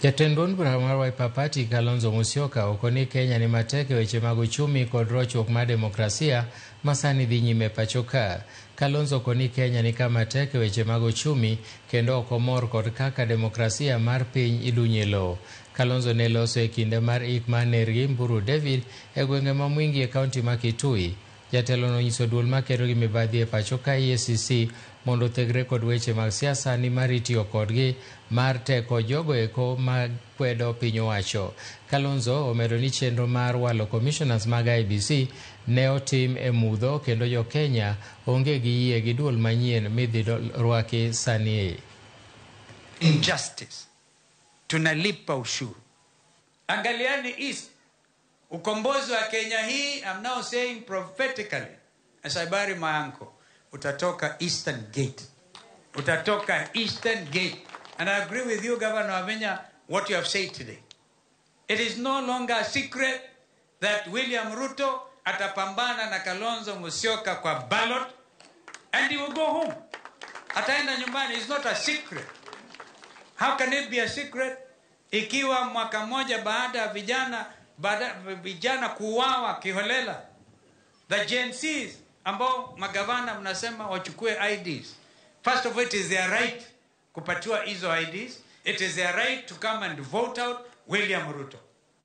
Jatend duond bura mar Wiper Party Kalonzo Musyoka okoni Kenya ni matek e weche mag uchumi kod rochruok mar demokrasia ma sani dhi nyime pacho ka. Kalonzo okoni Kenya ni kama tek e weche mag uchumi kendo ok omor kod kaka demokrasia mar piny idunye lowo. Kalonzo ne loso e kinde mar ik mar nergi Mburu David e gwenge ma Mwingi e kaunti ma Kitui. Jatelo nonyiso duol makedo gi mibadhi e pacho ka EACC mondo othegre kod weche mag siasa ni mar itiyo kodgi mar teko jogo eko ma kwedo piny owacho. Kalonzo omedo ni chenro mar walo commissioners mag IEBC ne otim e mudho kendo jo Kenya onge gi yie gi duol manyien midhi rwaki sani. Injustice. Tunalipa ushuru. Angaliani East, ukombozi wa Kenya hii, I'm now saying prophetically, as I bury my uncle, utatoka Eastern Gate. Utatoka Eastern Gate. And I agree with you, Governor Wavinya, what you have said today. It is no longer a secret that William Ruto atapambana na Kalonzo Musyoka kwa ballot and he will go home. Ataenda nyumbani. It's not a secret. How can it be a secret? Ikiwa mwaka mmoja baada ya vijana kuuawa kiholela, the Gen Zs ambao magavana mnasema wachukue IDs. First of all, it is their right kupatiwa hizo IDs. It is their right to come and vote out William Ruto.